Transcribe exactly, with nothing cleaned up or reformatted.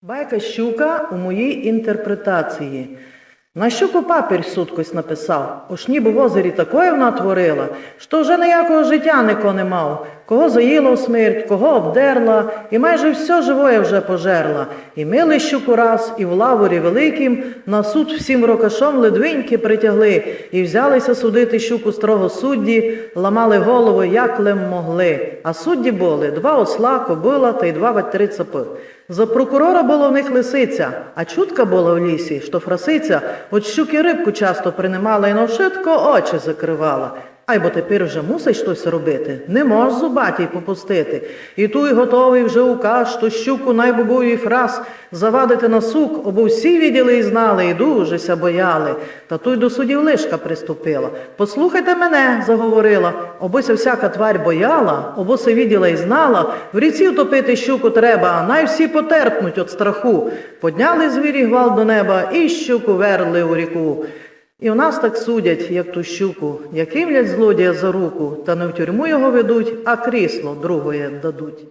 Байка «Щука» у моїй інтерпретації. На щуку папір суд кось написав, ож ніби в озері такоє вона творила, што вже ниякого життя нико не мав, кого заїла в смерть, кого обдерла, і майже всьо живоє вже пожерла. І мили щуку раз, і в лаворі великім на суд всім рокашом ледвеньки притягли, і взялися судити щуку строго судді, ламали головы, як лем могли. А судді были два осла, кобыла тай два вать три цапы. За прокурора была в них лисиця, а чутка была в лісі, што фрасиця од щуки рыбку часто принимала і на вшытко очі закрывала. Айбо тепер уже мусить штось робити, не мож зубатій попустити. І туй готовый вже указ, што щуку най бы быв і фрас завадити на сук, обы всі виділи і знали, і дуже ся бояли. Та туй до судів лишка приступила. «Послухайте мене», заговорила, «обы ся всяка тварь бояла, обы ся виділа і знала, в ріці втопити щуку треба, най всі потерпнуть од страху». Подняли звірі гвалт до неба і щуку верли у ріку. І в нас так судять, як ту щуку, як имлять злодія за руку, та не в тюрму його ведуть, а крісло другоє дадуть.